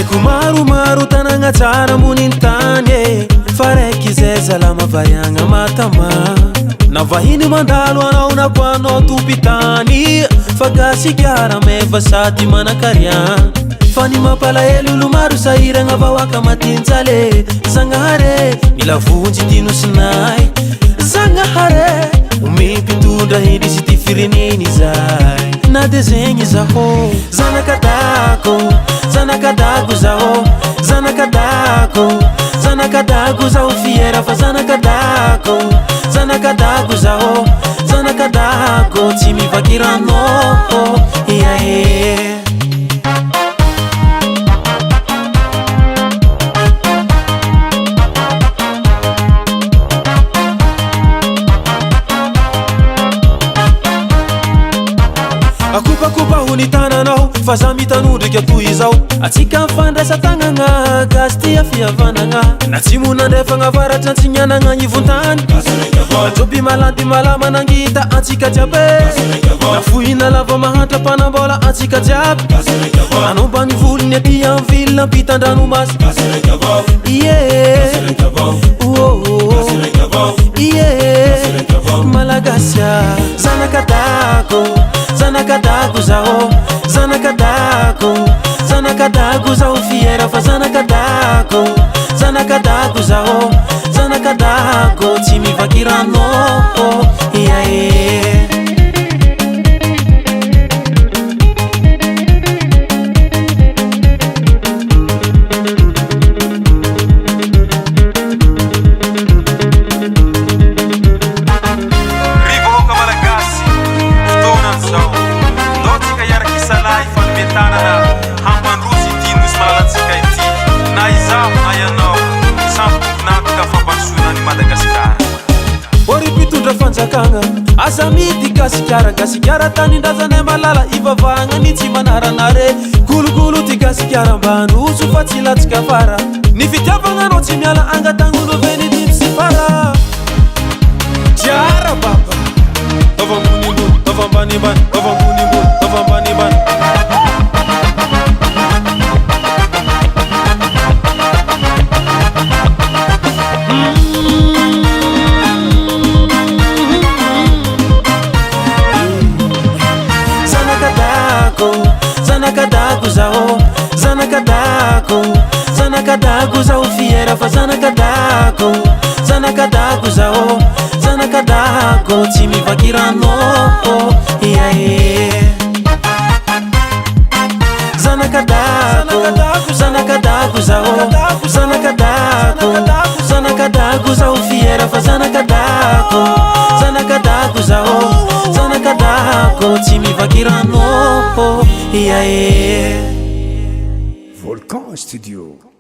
Haiko maromaro tanagna tsara ambonin'ny tany e Fa raiky izay zalama variagna matama Na vahiny mandalo anao na koa anao tompitany Fa gasikara meva sady manakariagna Fa ny mampalahelo olo maro sahiragna vahoaka matinjale Zagnahary mila vonjy ty nosinay Zagnahary omeo mpitondra hendry sy ty firenena izay Na de zegny zaho Zanaka dago, zanaka dago zaho Zanaka dago, zanaka dago zaho fiera fa zanaka dago Zanaka dago zaho, zanaka dago tsy mivaky rano ia e. Akopakopaho ny tananao fa za mitanondrika toy izao Atsika mifandraisa tagnagna gasy tia fihavanagna Na atsimo na andrefagna avaratra antsignanagna agnivon-tany Joby malandy malama nangita antsika jiaby Na fohy na lava mahantra mpanambola antsika jiaby Anao ambanivolony ny aty am ville ampitan-dranomasy Yeah Oh oh Yeah Malagasy ah Zanaka Dago Zanaka Dago zaho Zanaka Dago Zanaka Dago zaho fiera fa zanaka Dago Zanaka Dago zaho Zanaka Dago tsy mivaky rano ia e. Ry vahoaka Malagasy, fotoana izao. Ndao tsika hiaraka hisalahy hifanome tanana hampandroso ity Nosy malalantsika ity. Na izaho na ianao, samy tompon'antoka fampandrosoana an'i Madagasikara. Ô ry mpitondra fanjakagna, aza amidy Gasikara, Gasikara tanindrazanay malala, ivavahagna ny tsy manaranare. Kolokolo ty Gasikara mba handroso fa tsy latsaka afara. Ny fitiavagna anao tsy miala angatagn'olo ve ny dimby sy fara. Tiara baba, taova ambony ambony, taova ambany ambany, taova ambony ambony, taova ambany ambany. Zanaka dago, zanaka dago zaho, zanaka dago, zanaka dago zaho fiera fa zanaka dago, zanaka dago zaho, zanaka dago tsy mivaky rano ia e. Zanaka dago, zanaka dago zaho, zanaka dago, zanaka dago zaho fiera fa zanaka dago, zanaka dago zaho, zanaka dago tsy mivaky rano ia e. Volcan Studio.